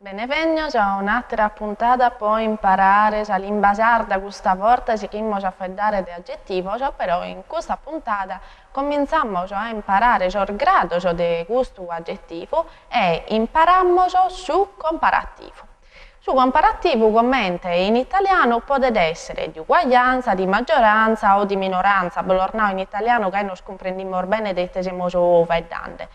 Benevènnios a un'àtera puntada po imparare sa limba sarda, custa borta sighimos a faeddare de agetivos, però in custa puntada comintzamos a imparare sos grados de custu agetivu e imparamos su comparativu. Su comparativu comente in italianu podet èssere di uguaglianza, di maggioranza o di minoranza, bos los nao in italianu gai nos cumprendimos bene de ite semus faeddande.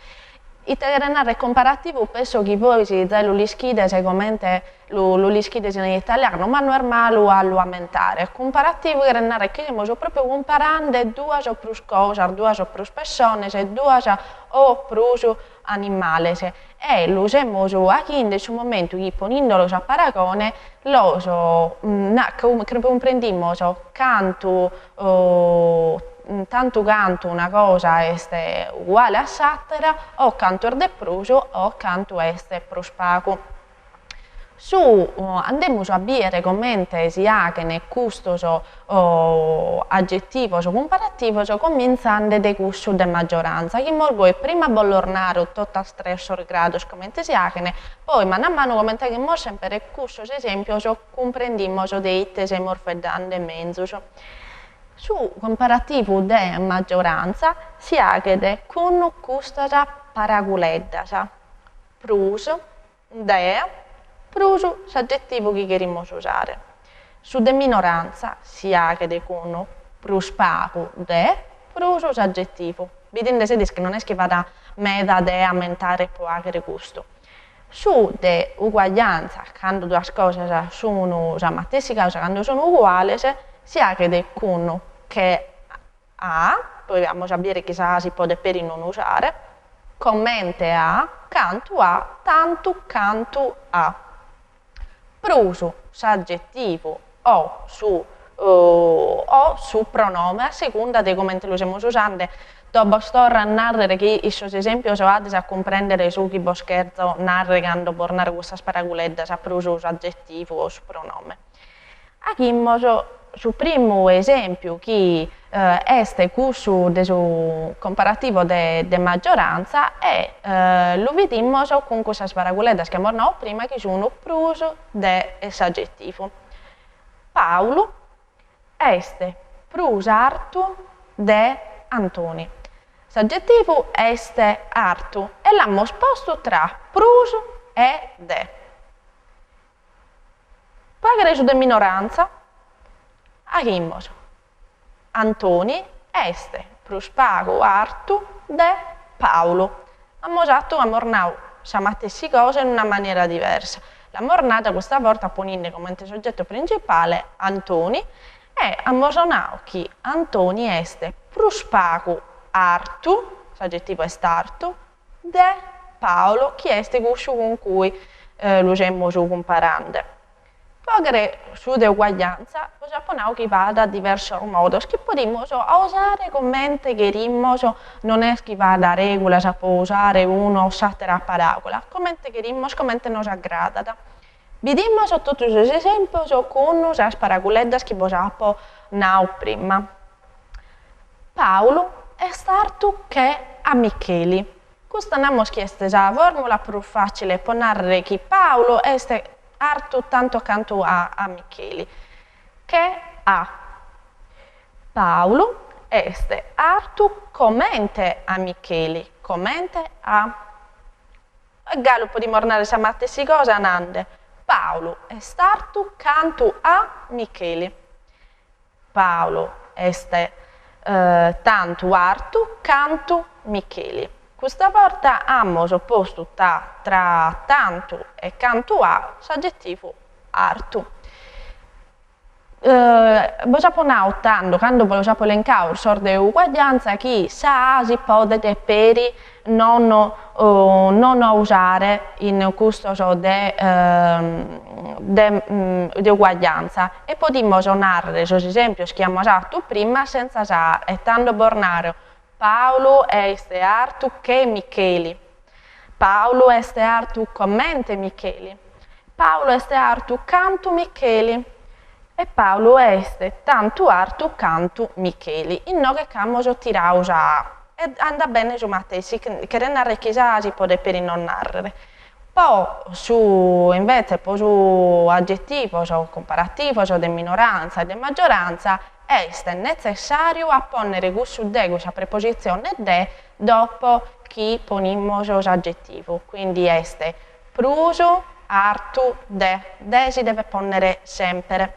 Ite cheret narrer comparativu penso chi bois zai lu l'ischides comente lu lu l'ischides in italianu, ma no est malu a lu ammentare. Cumparativu cheret narrer chi semus propriu cumparande duas o prus cosas, duas o prus pessones, duas o prus animales e lu semus aghinde in su momentu chi ponindolos a paragone los cumprendimos cantu tantu cantu una cosa est uguale a s'àtera o cantu est de prus o cantu est prus pagu. Su andemus a bìdere comente si aghent custos agetivos cumparativos comintzande de cussu de maggiorantza, chi immoi goi prima bos los naro totas tres sos grados comente si aghent, poi manu a manu comente aghimus semper cussos esèmpios cumprendimos de ite semus faeddande menzus. Su cumparativu de maggiorantza si aghet cun custas paraguleddas, prus, de, prus s'agetivu chi cherimus usare. Su de minorantza si aghet cun prus pagu de prus s'agetivu. Bidinde sedis chi non est chi b'at meda de ammentare pro aghere custu. Su de uguagliantza, cando duas cosas sun sa matessi cosa, cando sun uguales, si aghet cun che a, poi amus a bìdere chi sa a si podet peri non usare, comente a, cantu a, tantu cantu a, prus s'agetivu o su o su pronome a segunda de comente lu semus usande, bos torro a nàrrere chi in sos esèmpios ades a cumprèndere su chi bos cherzo nàrrere cando bos naro custas paraguleddas prus s'agetivu o su pronome. Aghimos su primu esèmpiu chi est cussu de su comparativo de de maggiorantza e lu bidimos cun cussas paraguleddas chi amus nadu prima chi sun prus de s'agetivu. Paulu est prus artu de Antoni. S'agetivu est artu e l'amus postu tra prus e de. Pro fàghere su de minorantza, aghimos, Antoni est prus pagu artu de Paulu. Amus atu, amus nau sa matessi cosa in una manera diversa. L'amus nada custa borta poninde comente soggetu principale Antoni e amus nau chi Antoni est prus pagu artu, s'agetivu est artu, de Paolo chi est cussu cun cui lu semus cumparande. Pro fàghere su de uguagliantza bos apo nau chi b'at diversos modos chi podimus usare comente cherimus, non est chi b'at règulas pro usare una o s'àtera paràgula, comente cherimus, comente nos agradat. Bidimus totu sos esèmpios cun sas paraguleddas chi bos apo nau prima. Paulu est artu che a Micheli. Custa namus chi est sa fòrmula prus fàcile pro nàrrere chi Paulu est artu tantu cantu a a Micheli. Che a. Paulu est artu comente a Micheli, comente a. E galu podimus nàrrere sa matessi cosa nande, Paulu est artu cantu a Micheli. Paulu est tantu artu cantu Micheli. Custa borta amus postu ta tra tantu e cantu a s'agetivu artu. Bos apo nau tando, cando bos apo elencau sos de uguagliantza, chi sa a si podet peri non non usare in custos de de de uguagliantza e podimus nàrrere sos esèmpios chi amus atu prima sentza sa a e tando bos naro, Paulu est artu che Micheli. Paulu est artu comente Micheli. Paulu est artu cantu Micheli. E Paulu est tantu artu cantu Micheli. Inoghe ch'amus tiradu sa A. E andat bene su matessi, cheret nàrrere chi sa A si podet peri non nàrrere. Po su, invece, po sos agetivos comparativos de minoranza e de maggioranza est netzessàriu a pònnere cussu de, cussa prepositzione de, dopo chi ponimus s'agetivu, quindi est prus artu de, de si devet pònnere semper.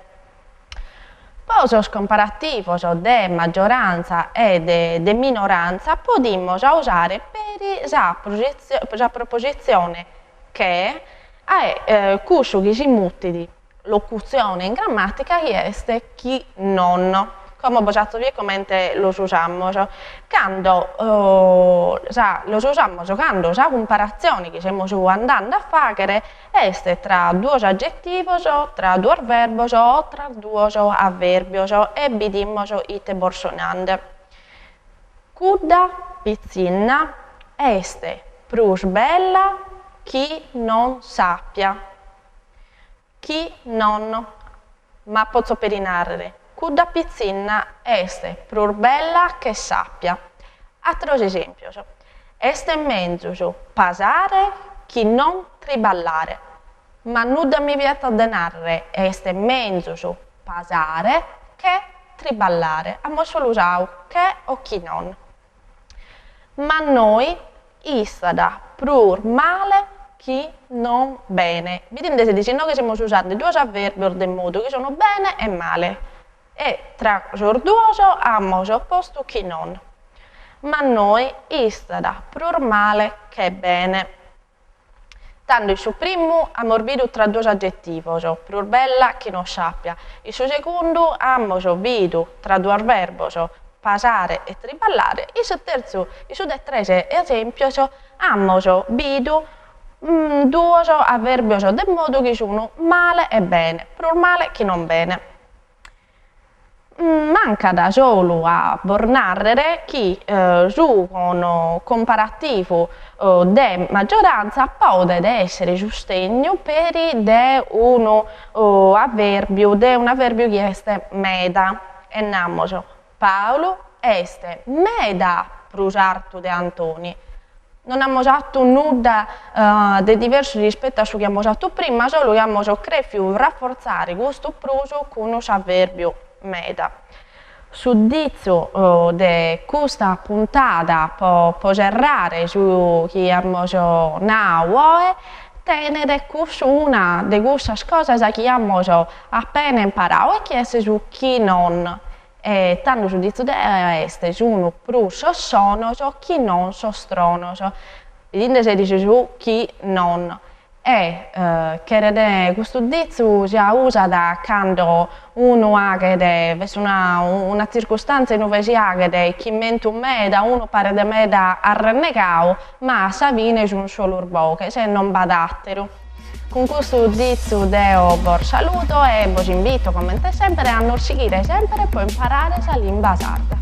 Po sos comparativos de maggioranza e de minoranza podimus a usare peri sa sa propositzione che e cussu chi si mutit locutzione in grammatica chi est chi non. Como bos atzo bier comente los usamus. Cando sa los usamus cando sa cumparatzione chi semus andende a fagher est tra duos agetivos, tra duos verbos o tra duos avèrbios e bidimus ite bos so nande. Cudda pitzinna est prus bella chi non sàpia. Chi non. Ma potzo peri nàrrere, cudda pitzinna est prus bella che sàpia. Àteros esèmpios, Est menzus pasare chi non triballare. Ma nudda mi vietat de nàrrere est menzus pasare che triballare. Amus solu usadu che o chi non. Mannoi istat prus male chi non bene. Bidinde si inoghe semus usende duos avèrbios de modu chi sun bene e male e tra sos duos amus postu chi non. Mannoi istat prus male che bene. Tando in su primu amus bidu tra duos agetivos, prus bella chi non sàpia, in su segundu amus bidu tra duos verbos, pasare e triballare, in su tertzu, in su de tres esèmpios amus bidu duos avèrbios de modu chi sun male e bene, prus male chi non bene. Mancat solu a bos nàrrere chi su comparativu de maggiorantza podet èssere sustènniu peri de unu avèrbiu, de un'avèrbiu chi est meda, e namus, Pàulu est meda prus artu de Antoni. Non amus atu nudda de diversu rispetu a su chi amus atu prima, solu chi amus crèfiu rafortzare custu prus cun s'avèrbiu meda. Su ditzu de custa puntada po serrare su chi amus nau oe tenet cussu una de cussas cosas chi amus apena imparau e chi est su chi non E tando su ditzu de oe est sun prus sos sonos chi non sos tronos. Bidinde seris su chi non. E cheret custu ditzu si usat cando unu aghet, b'est una una tzircustàntzia in ue si aghet chimentu meda, unu paret meda arrennegadu, ma a sa fine sun solu boghes e non b'at àteru. Cun custu ditzu deo bos saludo e bos invito, comente semper, a nos sighire semper po imparare sa limba sarda.